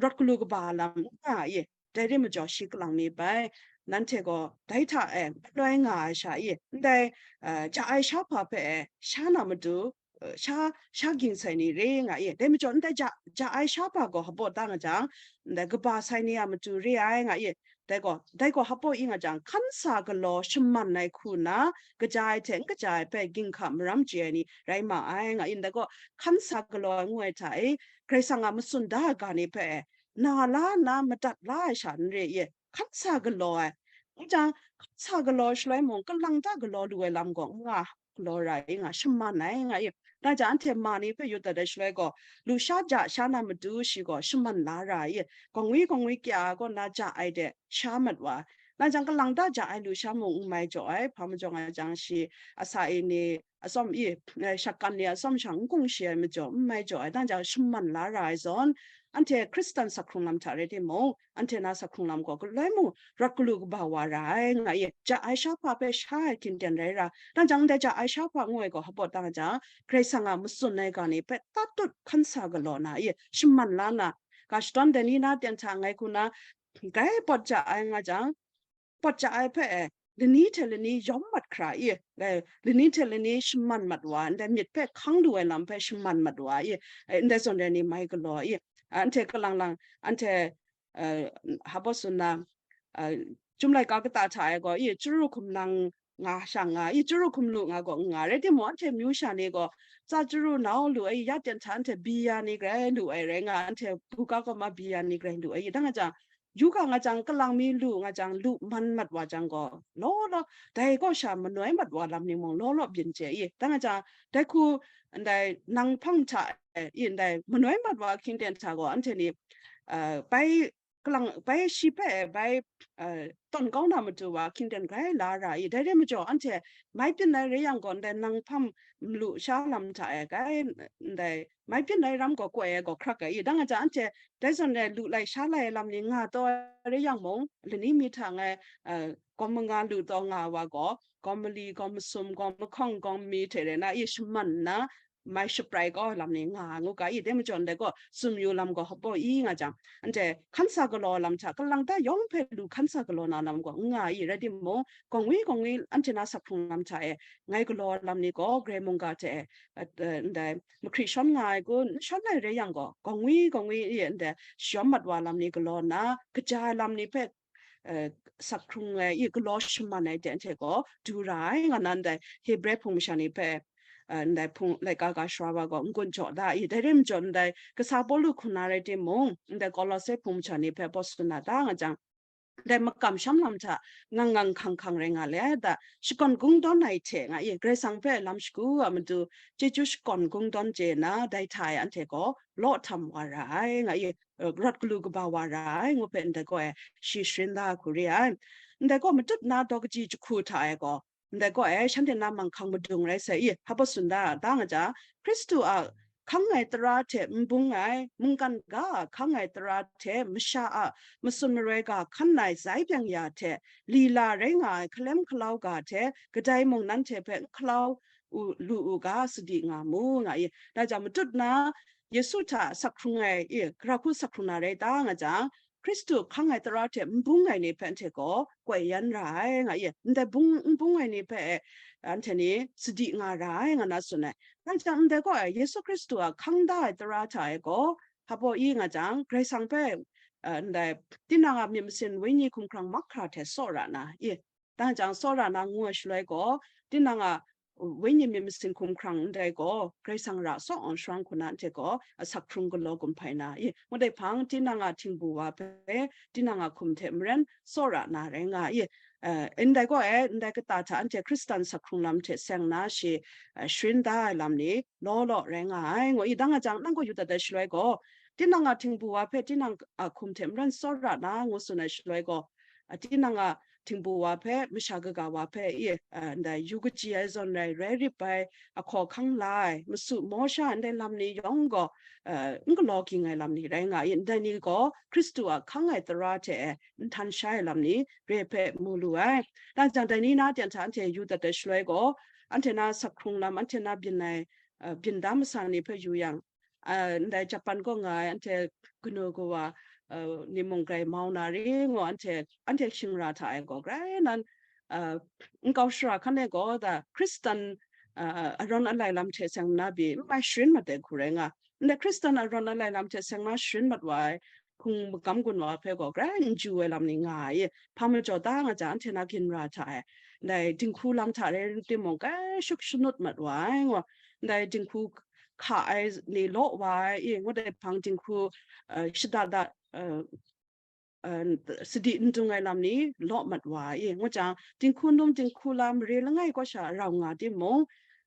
rawt galu kaba lam nga i, dai re majaw shi kalang mi bai, nanhte gaw dai hta e manoi nga ai sha i, ndai, eh, ja ai sha hpa hpe e sha na matu, eh, sha, sha ging sai ni re nga i, dai majaw ndai ja, ja ai sha hpa gaw hpaw da nga jang, ndai kaba sai ni a matu re ai nga i, dai gaw, dai gaw hpaw i nga jang, hkan sa galaw shaman ai hku na, kaja ai hte n kaja ai hpe ginhka maram chye ai ni rai ma ai nga i, ndai gaw hkan sa galaw ai ngu ai hta e, Karai Kasang a matsun da ai ga ni hpe e, na la nna madat la ai sha n re i, hkan sa galaw ai. Ngu jang, hkan sa galaw shaloi mung, kalang ta galaw lu ai lam gaw n nga, galaw ra i nga, shaman ai nga i. Dai jang, anhte ma ni hpe yu dat ai shaloi gaw, lusha ja sha na matu shi gaw shaman la ra i, gawngwi gawngwi kya ai kaw na ja ai de sha mat wa. Dai jang, kalang ta ja ai lusha mung n mai jaw ai, hpa majaw nga jang shi, asa e ni, atsawm i, eh, shakkan ni atsawm shang n kungshi ai majaw, n mai jaw ai, dang jang shaman la ra ai zawn, anhte Hkristan sak hkrung lam hta rai timung, anhte na sak hkrung lam gaw galoi mung rawt galu kaba wa ra ai nga i, ja ai sha hpa hpe sha ai hkinten rai ra, dang jang ndai ja ai sha hpa ngu ai gaw hpaw dang jang, Karai Kasang a matsun ai ga ni hpe tatut hkan sa galaw na i, shaman la na, ga shadawn dai ni na ten hta ngai hku na, grai pawt ja ai nga jang, pawt ja ai hpe e, lani hte lani yawm mat hkra i, e, lani hte lani shaman mat wa, ndai myit hpe hkang lu ai lam hpe shaman mat wa i, e, ndai zawn rai ni mai galaw i, anhte kalang lang, anhte, e, hpa tsun na, e, Chyum laika kata hta e gaw i, chyaru hkum nang, nga shang nga, i chyaru hkum lu nga gaw n nga, rai timung, anhte myu sha ni gaw tsa chyaru nau lu ai, ya ten hta anhte bi ya ni grai lu ai rai nga, anhte buga kaw ma bi ya ni grai lu ai, dang a jang, yu ga nga jang, kalang mi lu nga jang, lu man mat wa jang gaw, law law, dai kaw sha manoi mat wa lam ni mung law law byin chye i, dang a jang, dai hku, ndai nang hpang hta e, i ndai manoi mat wa hkying ten hta gaw, anhte ni, uh, bai kalang, bai shi hpe, bai, uh, tawn kau na matu wa hkying ten grai la ra i, dai rai majaw, anhte mai byin ai rai yang gaw, ndai nang hpang malu sha lam hta e, grai ndai mai byin ai ram gaw koi ai gaw hkrak ai i, dang a jang, anhte dai zawn e lu lai sha lai ai lam ni nga taw ai rai yang mung, lani mi hta ngai, uh, gawm manga lu taw nga wa gaw, gawm mali, gawm masum, gawm mahkawng, gawm mi hte rai na, i shaman nna, mai shaprai kau ai lam ni nga ai ngu ga i, dai majaw ndai gaw, tsun yu lam gaw hpaw i nga jang, anhte hkan sa galaw ai lam hta, kalang ta yawng hpe lu hkan sa galaw na lam gaw n nga i, rai timung, gaw ngwi gaw ngwi anhte na sak hkrung lam hta e, ngai galaw ai lam ni gaw, grai mungga hte e, uh, uh, ndai mahkri shawn nga ai kun, n shawn ai rai yang gaw, gaw ngwi gaw ngwi i, ndai shayawm mat wa lam ni galaw nna, kaja ai lam ni hpe, eh, sak hkrung ai, i galaw shaman ai de, anhte gaw du ra ai, nga na ndai Hebre hpung masha ni hpe, eh, ndai hpung laika ga shara wa gaw n-gun jaw da i, dai rai majaw ndai kasa Pawlu hku na rai timung, ndai Kolose hpung masha ni hpe baw tsun na da nga jang, dai makam sham lam hta ngang ngang hkang hkang rai nga le, da shakawn kungdawn ai hte nga i, Karai Kasang hpe lam shagu a matu chyeju shakawn kungdawn chye na, dai hta e anhte gaw law htam wa ra ai, nga i, eh, rawt galu kaba wa ra ai, ngu hpe ndai gaw e shi sharin da ai hku re ai. Ndai gaw matut na daw kaji jahku hta e gaw, ndai gaw e shanhte na manghkang madung rai sai i, hpa tsun da, da nga jang, Hkristu a hkang ai tara hte n bung ai, mungkan ga a hkang ai tara hte masha a matsun maroi ga hkan ai zai byang ya hte, lila rai nga ai hkalem hkalau ga hte, kadai mung nanhte hpe n hkalau u, lu u ga, sadi nga mu, nga i. Dai jang, matut na Yesu hta sak hkrung ai, i, gara hku sak hkrung na rai ta, nga jang, Hkristu hkang ai tara hte n bung ai ni hpe anhte gaw koi yan ra ai, nga i. Ndai bung, n bung ai ni hpe anhte ni sadi nga ra ai, nga na tsun ai. Dai jang, ndai gaw e, Yesu Hkristu a hkang da ai tara hta e gaw, hpa baw i nga jang, Karai Kasang hpe, eh, ndai tinang a myit masin wenyi hkumhkrang mahkra hte tsaw ra na, i, dang jang, tsaw ra na ngu ai shaloi gaw, tinang a wenyi myit masin hkumhkrang ndai gaw, Karai Kasang ra tsaw awng sharang hku na anhte gaw, asak hkrung galaw gumhpai na, i, ngu dai hpang, tinang a htingbu wa hpe, tinang a hkum hte maren tsaw ra na rai nga i, eh, ndai gaw e, ndai kata hta anhte Hkristan sak hkrung lam hte seng na shi, eh, sharin da ai lam ni law law rai nga ai, ngu i, dang a jang, nang gaw yu dat ai shaloi gaw, tinang a htingbu wa hpe tinang a hkum hte maren tsaw ra na, ngu tsun ai shaloi gaw, a, tinang a htingbu wa hpe, masha kaga wa hpe, i, a, ndai yu kaji ai zawn rai, rai rip ai, ahkaw hkang la ai, masu maw sha ai ndai lam ni yawng gaw, a, n galaw ging ai lam ni rai nga i, ndai ni gaw Hkristu a hkang ai tara hte e n htan sha ai lam ni re hpe mu lu ai. Dang jang, dai ni na ten hta anhte yu dat ai shaloi gaw, anhte na sak hkrung lam, anhte na byin ai, a, byin da masa ni hpe yu yang, a, ndai Japan kaw nga ai anhte kanu kawa, a, ni mung grai mau na ri ngu, anhte, anhte shingra hta e gaw grai nan, a, nkau shara hkan e gaw da Hkristan, a, arawn alai lam hte seng na pyi n mai sharin mat ai hku rai nga. Ndai Hkristan arawn alai lam hte seng na sharin mat wa ai hpung magam gun wa hpe gaw grai n ju ai lam ni nga ai. Hpa majaw ta nga jang, anhte na ginra hta e, ndai dinghku lam hta rai timung, grai shuk shanut mat wa ai ngu, ndai dinghku hka ai ni law wa ai, i, ngu dai hpang dinghku, eh, shada da, eh, eh, sadi n dung ai lam ni law mat wa ai, i, ngu jang, dinghku num dinghku lam mare langai kaw sha rau nga timung,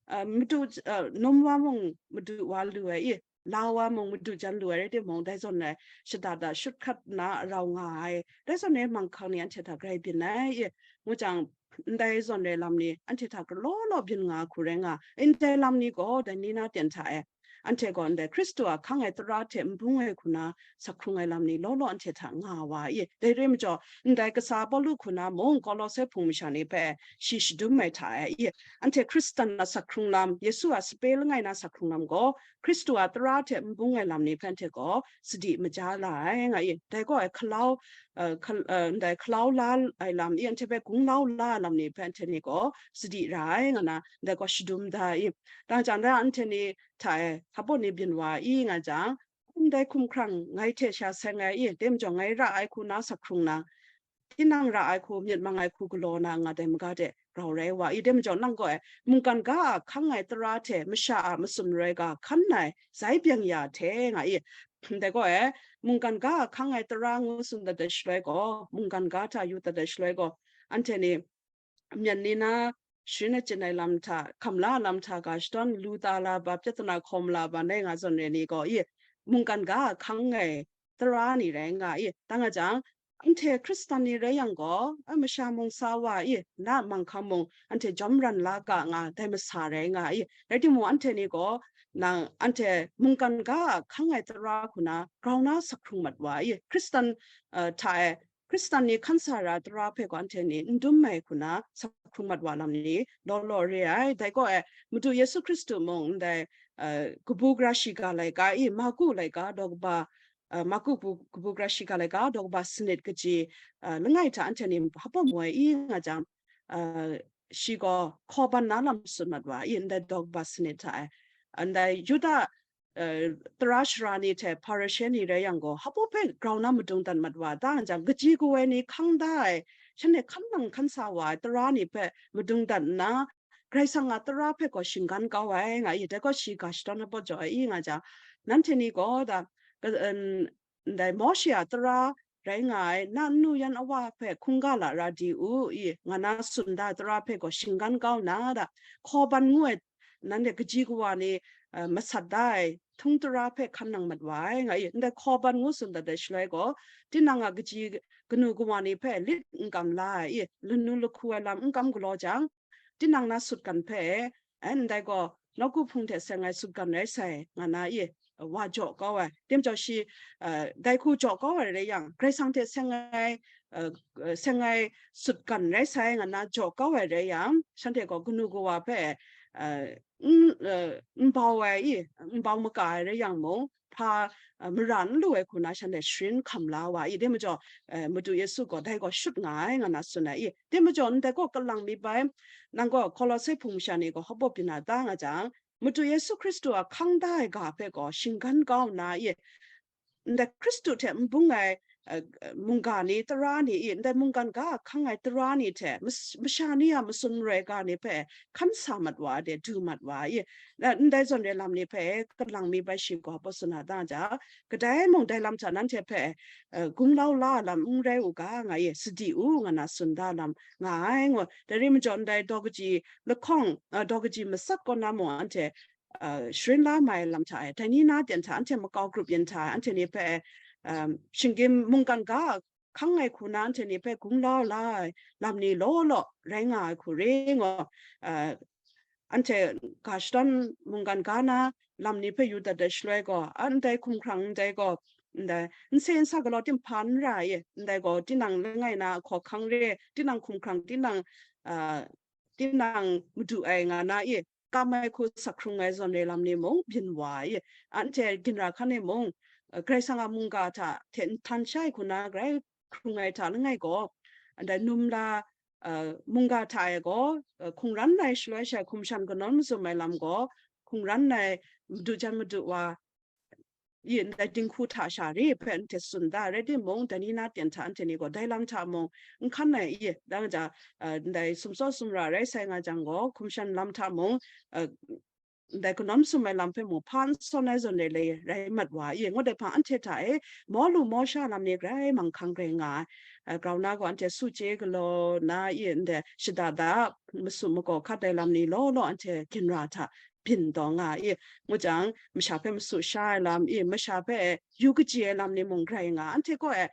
eh, madu, eh, num wa mung madu wa lu ai, i, la wa mung madu jan lu ai rai timung, dai zawn rai shada da shut hkat nna rau nga ai, dai zawn rai manghkang ni anhte hta grai byin ai, i, ngu jang, ndai zawn rai lam ni anhte hta galaw law byin nga hku rai nga, ndai lam ni gaw dai ni na ten hta e, anhte gaw ndai Hkristu a hkang ai tara hte n bung ai hku na sak hkrung ai lam ni law law anhte hta nga wa i, dai re majaw, ndai kasa Pawlu hku na mung Kolose hpung masha ni hpe shi shadum ai hta e, i, anhte Hkristan a sak hkrung lam, Yesu a sape langai na sak hkrung lam gaw, Hkristu a tara hte n bung ai lam ni hpe anhte gaw sadi maja la ai, nga i. Dai gaw e, hkalau, eh, hkal-, eh, ndai hkalau la ai lam i, anhte hpe gunglau la ai lam ni hpe anhte ni gaw sadi ra ai, nga na, ndai gaw shadum da i. Dang jang, dai anhte ni hta e, hpa baw ni byin wa i, nga jang, ndai hkumhkrang ngai hte sha seng ai i, dai majaw ngai ra ai hku na sak hkrung na, tinang ra ai hku, myit mang ai hku galaw na nga dai maga de, grau rai wa i, dai majaw nang gaw e, mungkan ga a hkang ai tara hte masha a matsun maroi ga hkan ai zai byeng ya hte nga i, dai gaw e, mungkan ga a hkang ai tara ngu tsun dat ai shaloi gaw, mungkan ga hta yu dat ai shaloi gaw, anhte ni myen ni na sharin achyin ai lam hta, hkam la ai lam hta ga shadawn lu ta la ba, pyatana hkawm la ba, nai nga zawn re ni gaw i, mungkan ga a hkang ai tara ni rai nga i, dang a jang, anhte Hkristan ni rai yang gaw, a masha mung sa wa i, na manghkam mung anhte jawm ran la ga nga, dai masa rai nga i, rai timung, anhte ni gaw, nang anhte mungkan ga a hkang ai tara hku na grau na sak hkrung mat wa i, Hkristan, eh, hta e, Hkristan ni hkan sa ra tara hpe gaw anhte ni n dum ai hku na sak hkrung mat wa lam ni law law re ai. Dai gaw e, Madu Yesu Hkristu mung ndai, eh, kabu gara shiga laika i, Maku laika daw kaba, eh, Maku bu-, kabu gara shiga laika daw kaba sanit kaji, eh, langai hta anhte ni hpa bawm woi i nga jang, eh, shi gaw hkaw ban na lam tsun mat wa i, ndai daw kaba sanit hta e. Ndai Yuda, eh, tara shara ni hte Hparishe ni rai yang gaw, hpa baw hpe grau na madung dat mat wa, dang jang, kaji kawai ni hkang da ai, shanhte hkan nang hkan sa wa ai tara ni hpe madung dat nna, Karai Kasang a tara hpe gaw shinggan kau ai nga i, dai gaw shi ga shadawn ai pawt jaw ai i nga jang, nanhte ni gaw da, ka-, em, ndai Mawshe a tara rai nga ai, na nnu yan awa hpe hkungga lara di u i, nga na tsun da ai tara hpe gaw shinggan kau nna da, hkaw ban ngu ai, nanhte kaji kawa ni, eh, masat da ai htung tara hpe hkan nang mat wa ai nga i, ndai hkaw ban ngu tsun dat ai shaloi gaw, tinang a kaji kanu kawa ni hpe lit n kam la ai i, lanu lahku ai lam n kam galaw jang, tinang na sutgan hpe, eh, ndai gaw, nawku hpung hte seng ai sutgan rai sai, nga na i, wa jaw kau ai. Tim jau shi, eh, dai hku jaw kau ai rai yang, Karai Kasang hte seng ai, eh, eh, seng ai sutgan rai sai, nga na jaw kau ai rai yang, shanhte gaw kanu kawa hpe, eh, n, eh, n bau ai i, n bau maka ai rai yang mung, hpa, eh, mara n lu ai hku na shanhte sharin hkam la wa i, dai majaw, eh, Madu Yesu gaw dai gaw shut nga ai, nga na tsun ai i, dai majaw ndai gaw kalang mi bai, nang gaw Hkolose hpung masha ni gaw hpa baw byin na ta nga jang, Madu Yesu Hkristu a hkang da ai ga hpe gaw shinggan kau nna i, ndai Hkristu hte n bung ai, eh, mungga ni, tara ni i, ndai mungkan ga a hkang ai tara ni hte mas-, masha ni a matsun maroi ga ni hpe hkan sa mat wa de, du mat wa i, na, ndai zawn re lam ni hpe kalang mi bai shi gaw hpa baw tsun na ta ja, kadai mung dai lam hta nanhte hpe, eh, gunglau la lam n rai u ga, nga i, sadi u, nga na tsun da lam nga ai, ngu. Dai ri majaw, ndai daw kaji lahkawng, eh, daw kaji matsat kaw na mung anhte, eh, sharin la mai lam hta e, dai ni na ten hta, anhte makau grup yin hta, anhte ni hpe, em, shinggyim mungkan ga hkang ai hku na anhte ni hpe gunglau la ai lam ni law law rai nga ai hku re ngu, eh, anhte ga shadawn mungkan ga na lam ni hpe yu dat ai shaloi gaw, a ndai hkumhkrang ndai gaw, ndai nse nsa galaw tim hpa n ra i, ndai gaw tinang langai na hkaw hkang re, tinang hkumhkrang, tinang, ah, tinang madu ai nga na i, kam ai hku sak hkrung ai zawn re lam ni mung byin wa i, anhte ginra hkan e mung, eh, Karai Kasang a mungga hta hte nhtan sha ai hku na grai hkrung ai hta langai gaw, ndai num la, eh, mungga hta e gaw, eh, hkungran ai shaloi sha hkum shan kanawn mazum ai lam gaw, hkungran ai madu jan madu wa, i ndai dinghku hta sha re hpe anhte tsun da, rai timung, dai ni na ten hta anhte ni gaw dai lam hta mung n hkan ai i, dang ja, eh, ndai sumsawt sumra rai sai nga jang gaw, hkum shan lam hta mung, eh, ndai kanawn sum ai lam hpe mung hpa n sawn ai zawn re le rai mat wa i, ngut ai hpang anhte hta e maw lu maw sha lam ni grai manghkang grai nga ai, eh, grau na gaw anhte su chye galaw na i, ndai shada da, masu magaw hkat ai lam ni law law anhte ginra hta byin taw nga i, ngu jang, masha hpe masu sha ai lam i, masha hpe yu kaji ai lam ni mung grai nga, anhte gaw e,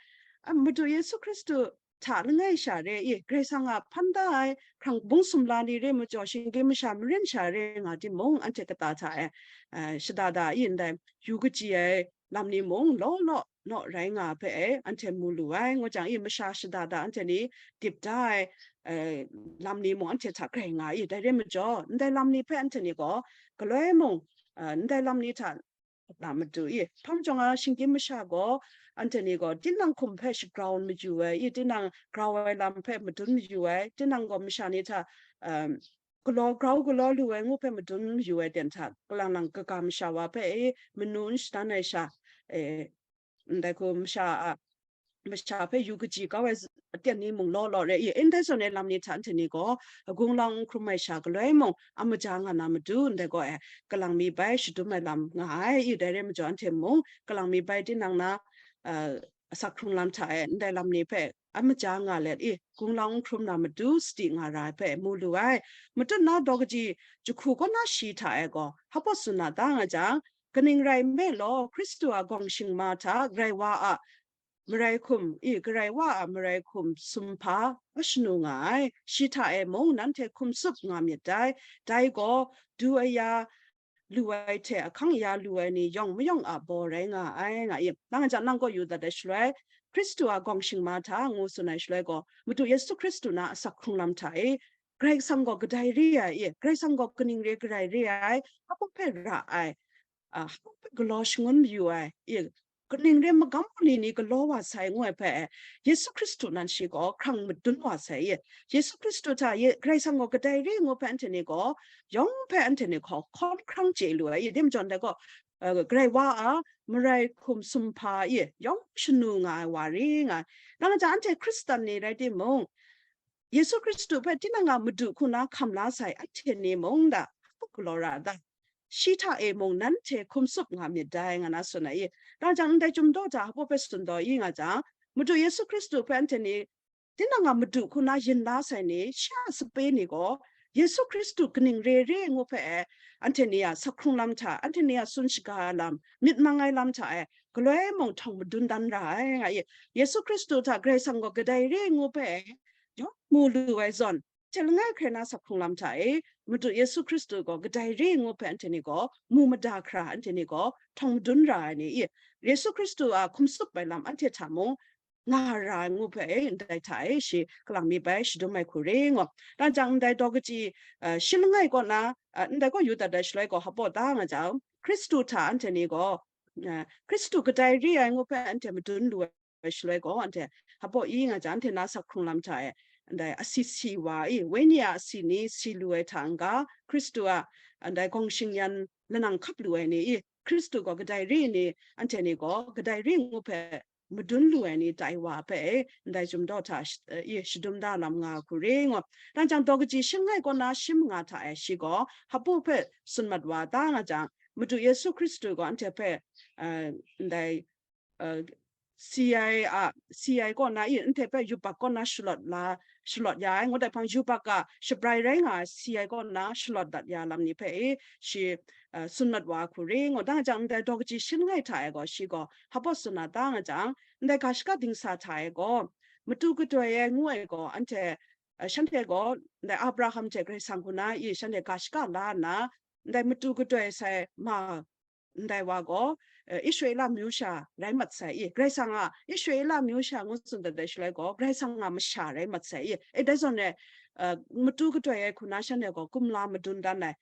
a, Madu Yesu Hkristu hta langai sha re i, Karai Kasang a hpan da ai hkrang bung sumla ni re majaw, shinggyim masha maren sha re nga timung, anhte kata hta e, eh, shada da i ndai yu kaji ai lam ni mung law law naw rai nga hpe e, anhte mu lu ai, ngu jang i, masha shada da anhte ni dip da ai, eh, lam ni mung anhte hta grai nga i, dai re majaw, ndai lam ni hpe anhte ni gaw galoi mung, eh, ndai lam ni hta na madu i, hpang jawng a shinggyim masha gaw, anhte ni gaw tinang hkum hpe shagrau n mayu ai i, tinang grau ai lam hpe madun mayu ai, tinang gaw masha ni hta, um, galaw grau galaw lu ai ngu hpe madun mayu ai ten hta, kalang lang kaga masha wa hpe e manu n shadan ai sha, e, ndai hku masha a masha hpe yu kaji kau ai z-, aten ni mung law law re i, ndai zawn e lam ni hta anhte ni gaw, gunglang n hkrum ai sha galoi mung a maja nga na matu, ndai gaw e, kalang mi bai shadum ai lam nga ai i, dai re majaw anhte mung kalang mi bai tinang na, a, asak hkrung lam hta e, ndai lam ni hpe a maja nga let i, gunglang n hkrum na matu sadi nga ra ai hpe mu lu ai. Matut na daw kaji jahku kaw na shi hta e gaw, hpa tsun na ta nga jang, kaning rai nme law, Hkristu a gawng shingma hta Karai Wa a marai hkum, i, Karai Wa a marai hkum sumhpa a shanu nga ai, shi hta e mung nanhte hkum tsup nga myit dai, dai gaw du aya lu ai hte ahkang ya lu ai ni yawng mayawng a baw rai nga ai, nga i. Nang a jang nang gaw yu dat ai shaloi, Hkristu a gawng shingma hta ngu tsun ai shaloi gaw, Madu Yesu Hkristu na asak hkrung lam hta e, Karai Kasang gaw kadai re ai, i, Karai Kasang gaw kaning re garai re ai, hpa hpe ra ai, a, hpa hpe galaw shangun mayu ai, i, kaning re magam ni ni galaw wa sai ngu ai hpe, Yesu Hkristu nan shi gaw hkrang madun wa sai, i, Yesu Hkristu hta ye, Karai Kasang gaw kadai re ngu hpe anhte ni gaw, yawng hpe anhte ni gaw hkawn hkrang chye lu ai, i, dai majaw ndai gaw, uh, Karai Wa a marai hkum sumhpa, i, yawng shanu nga ai wa re nga ai. Nang a jang anhte Hkristan ni rai timung, Yesu Hkristu hpe tinang a Madu hku na hkam la sai anhte ni mung da, hpa galaw ra da? Shi hta e mung nanhte hkum tsup nga myit dai, nga na tsun ai i. Nang a jang ndai Chyum daw hta hpa hpe tsun daw i nga jang, Madu Yesu Hkristu hpe anhte ni tinang a Madu hku na yin la sai ni, shi a sape ni gaw, Yesu Hkristu kaning re re ngu hpe e, anhte ni a asak hkrung lam hta, anhte ni a tsun shaga ai lam, myit mang ai lam hta e, galoi mung htawng madun dan ra ai, nga i. Yesu Hkristu hta Karai Kasang gaw kadai re ngu hpe e, yawng mu lu ai zawn, hte langai hkrai na asak hkrung lam hta e, Madu Yesu Hkristu gaw kadai re ngu hpe anhte ni gaw mu mada hkra, anhte ni gaw htawng madun ra ai ni i, Yesu Hkristu a hkum tsup ai lam anhte hta mung nga ra ai ngu hpe e, ndai hta e, shi kalang mi bai shadum ai hku re ngaw. Nang a jang ndai daw kaji, uh, shi langai kaw na, uh, ndai gaw yu dat ai shaloi gaw hpa da nga jang, Hkristu hta anhte ni gaw, uh, Hkristu kadai re ai ngu hpe anhte madun lu ai shaloi gaw, anhte hpa i nga jang, anhte na asak hkrung lam hta e, ndai asi si wa i, wenyi a asi ni si lu ai hta n-ga, Hkristu a ndai gawng shingyan lanang hkap lu ai ni i, Hkristu gaw kadai re ni, anhte ni gaw kadai re ngu hpe madun lu ai ni tai wa hpe e, ndai Chyum daw hta sh-, e, i, shadum da lam nga hku re ngaw. Nang a jang daw kaji shi langai kaw na shi manga hta e, shi gaw hpa hpe tsun mat wa ta nga jang, Madu Yesu Hkristu gaw anhte hpe, uh, ndai, uh, si ai a, si ai kaw na i, anhte hpe yubak kaw na shalawt la, shalawt ya ai, ngut ai hpang, yubak a shabrai rai nga ai si ai kaw na shalawt dat ya lam ni hpe e, shi, uh, tsun mat wa hku re ngaw. Nang a jang ndai daw kaji shi langai hta e gaw, shi gaw hpa tsun na ta nga jang, ndai ga shaka dingsa hta e gaw, matu gadoi ai ngu ai gaw, anhte, uh, shanhte gaw ndai Abraham hte Karai Kasang hku na i, shanhte ga shaka la nna, ndai matu gadoi sai ma ndai wa gaw, eh, Israela myu sha rai mat sai i, Karai Kasang a Israela myu sha ngu tsun dat ai shaloi gaw, Karai Kasang a masha rai mat sai i, e, dai zawn e, eh, matu gadoi ai hku na shanhte gaw kumla madun dan ai.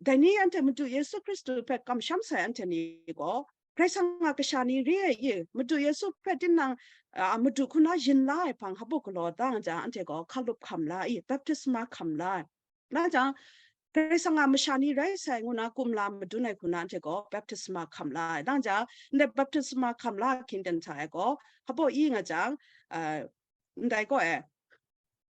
Dai ni anhte Madu Yesu Hkristu hpe kamsham sai anhte ni gaw, Karai Kasang a kasha ni re ai i, Madu Yesu hpe tinang, a, Madu hku na yin la ai hpang hpa galaw da nga jang, anhte gaw hkalup hkam la i, baptisma hkam la ai. Nang a jang, Karai Kasang a masha ni rai sai ngu na kumla madun ai hku na anhte gaw baptisma hkam la ai. Nang a jang, ndai baptisma hkam la hkying ten hta e gaw, hpa i nga jang, uh, ndai gaw e,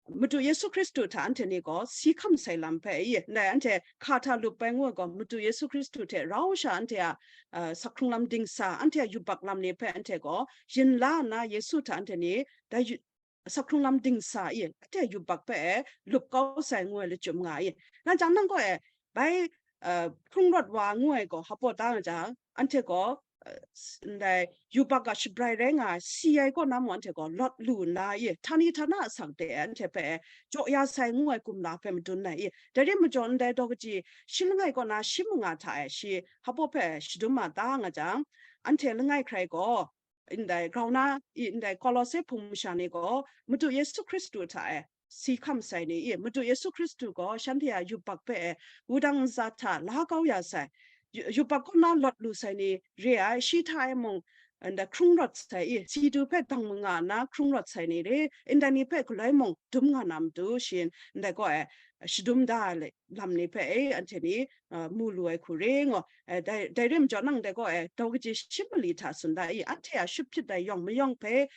Madu Yesu Hkristu hta anhte ni gaw si hkam sai lam hpe i, ndai anhte hka hta lup ai ngu ai gaw, Madu Yesu Hkristu hte rau sha anhte a, uh, asak hkrung lam dingsa, anhte a yubak lam ni hpe anhte gaw yin la nna, Yesu hta anhte ni dai yu-, asak hkrung lam dingsa i, anhte yubak hpe e lup kau sai ngu ai lachyum nga i. Nang jang nang gaw e, bai, uh, hkrung rawt wa ngu ai gaw hpa da nga jang, anhte gaw, uh, s-, ndai yubak a shabrai rai nga ai si ai kaw na mung anhte gaw lawt lu nna i, htani htana asak de ai anhte hpe e jaw ya sai ngu ai kumla hpe madun ai i. Dai re majaw ndai daw kaji shi langai kaw na shi manga hta e shi hpa hpe shadum ma da nga jang, anhte langai hkrai gaw, ndai grau na i, ndai Kolose hpung masha ni gaw Madu Yesu Hkristu hta e si hkam sai ni i, Madu Yesu Hkristu gaw shanhte a yubak hpe e wudang ntsa hta la kau ya sai, yu-, yubak kaw na lawt lu sai ni re ai, shi hta e mung ndai hkrung rawt sai i, si du hpe dang manga nna hkrung rawt sai ni re, ndai ni hpe galoi mung dum nga na matu shi ndai gaw e shadum da ai le-, lam ni hpe e anhte ni, uh, mu lu ai hku re ngaw. Eh, dai, dai re majaw nang dai gaw e daw kaji shi mali hta tsun da i, anhte a shut hpyit ai yawng mayawng hpe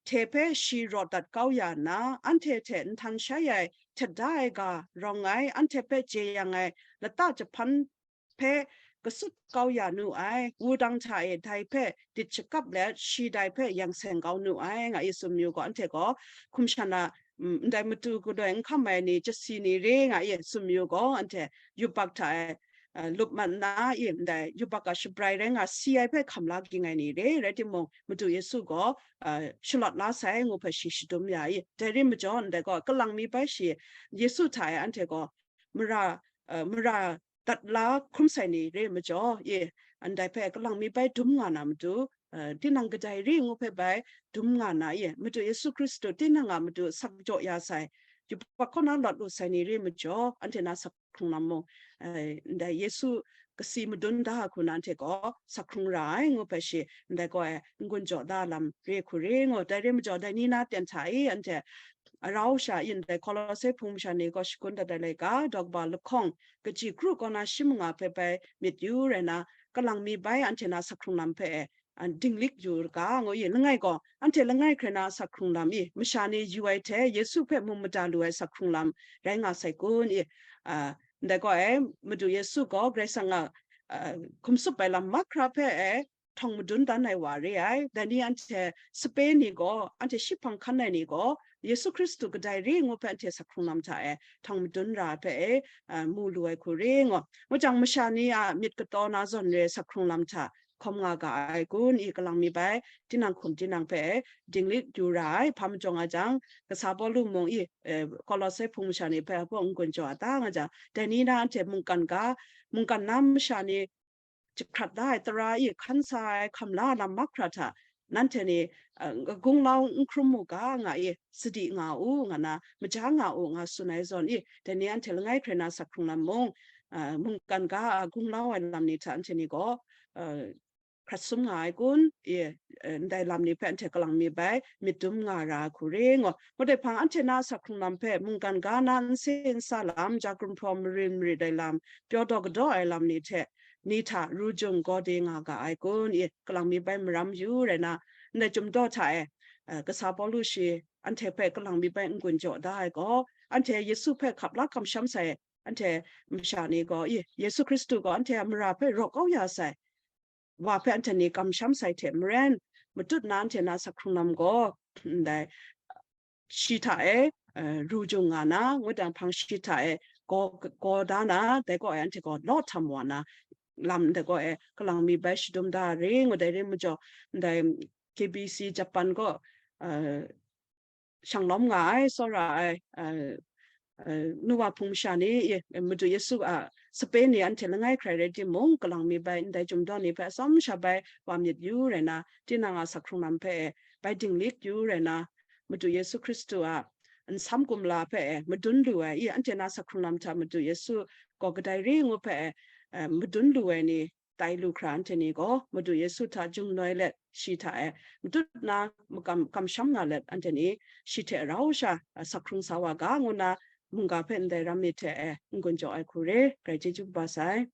hte hpe shi rawt dat kau ya nna, anhte hte nhtan shai ai htet da ai ga rawng ai, anhte hpe jeyang ai lata jahpan hpe kasut kau ya nu ai, wudang hta e dai hpe dit shakap let, shi dai hpe yang seng kau nu ai, nga i tsun mayu gaw, anhte gaw hkum shan a, mm, ndai matu gadoi n hkam ai ni, chyasi ni re nga i tsun mayu gaw, anhte yubak hta e, a, lup mat nna i, ndai yubak a shabrai rai nga si ai hpe hkam la ging ai ni re, rai timung, Madu Yesu gaw, a, shalawt la sai ngu hpe shi shadum ya i, dai re majaw, ndai gaw kalang mi bai shi Yesu hta e anhte gaw mara, a, mara dat la hkrum sai ni re majaw, i, ndai hpe kalang mi bai dum nga na matu, a, tinang kadai re ngu hpe bai dum nga na, i, Madu Yesu Hkristu tinang a matu sak jaw ya sai, yubak kaw na lawt lu sai ni re majaw, anhte na sak hkrung lam mung, eh, ndai Yesu kasi madun da ai hku na anhte gaw sak hkrung ra ai ngu hpe shi, ndai gaw ai n-gun jaw da lam re hku re ngu, dai re majaw, dai ni na ten hta i anhte arau sha i ndai Kolose hpung masha ni gaw shagun dat ai laika, daw kaba lahkawng, kaji kru kaw na shi manga hpe bai myit yu rai na, kalang mi bai anhte na sak hkrung lam hpe e, a, dinglik yu ga ngu i, langai gaw, anhte langai hkrai na sak hkrung lam i, masha ni yu ai hte Yesu hpe mung mada lu ai sak hkrung lam rai nga sai kun i, a, ndai gaw e, Madu Yesu gaw Karai Kasang a, a, hkum tsup ai lam mahkra hpe e htawng madun dan ai wa re ai. Dai ni anhte sape ni gaw, anhte shi hpang hkan ai ni gaw, Yesu Hkristu kadai re ngu hpe anhte sak hkrung lam hta e htawng madun ra ai hpe e, a, mu lu ai hku re ngu. Ngu jang, masha ni a myit kataw na zawn re sak hkrung lam hta hkawm nga ga ai kun i, kalang mi bai tinang hkum tinang hpe dinglik yu ra ai, hpa majaw nga jang, kasa Pawlu mung i, eh, Kolose hpung masha ni hpe hpaw n-gun jaw a ta nga jang, dai ni na anhte mungkan ga, mungkan na masha ni jahkrat da ai tara i hkan sa ai hkam la lam mahkra hta, nanhte ni, eh, gunglau n hkrum mu ga nga i, sadi nga u, nga na, maja nga u, nga tsun ai zawn i, dai ni anhte langai hkrai na sak hkrung lam mung, eh, mungkan ga a gunglau ai lam ni hta anhte ni gaw, eh, hkrat sum nga ai kun? I, eh, ndai lam ni hpe anhte kalang mi bai myit dum nga ra ai hku re ngu. Ngut ai hpang, anhte na sak hkrung lam hpe mungkan ga na n se n sa lam, ja gumhpraw marin marit ai lam, pyaw daw kadaw ai lam ni hte, ni hta ru jung gaw de nga ga ai kun? I, kalang mi bai maram yu rai na, ndai chyum daw hta e, eh, kasa Pawlu shi anhte hpe kalang mi bai n-gun jaw da ai gaw, anhte Yesu hpe hkap la kamsham sai, anhte masha ni gaw, i, Yesu Hkristu gaw anhte a mara hpe raw kau ya sai, wa hpe anhte ni kamsham sai hte maren, matut na anhte na sak hkrung lam gaw, ndai, shi hta e, eh, ru jung nga na, ngut ai hpang shi hta e gaw, gaw da na, dai gaw e anhte gaw law htam wa na, lam dai gaw e kalang mi bai shadum da re ngu, dai re majaw, ndai K B C Japan gaw, eh, shanglawm nga ai, tsawra ai, eh, eh, nu wa hpung masha ni, i, Madu Yesu a sape ni anhte langai hkrai rai timung, kalang mi bai ndai chyum daw ni hpe atsawm sha bai wa myit yu rai na, tinang a sak hkrung lam hpe e bai dinglik yu rai na, Madu Yesu Hkristu a nsam kumla hpe e madun lu ai, i, anhte na sak hkrung lam hta Madu Yesu gaw kadai re ngu hpe e, eh, madun lu ai ni, tai lu hkra anhte ni gaw Madu Yesu hta jung noi let, shi hta e matut na makam, kamsham nga let, anhte ni shi hte rau sha, a, sak hkrung sa wa ga, ngu na mungga hpe ndai ram myit hte e n-gun jaw ai hku re, grai chyeju kaba sai.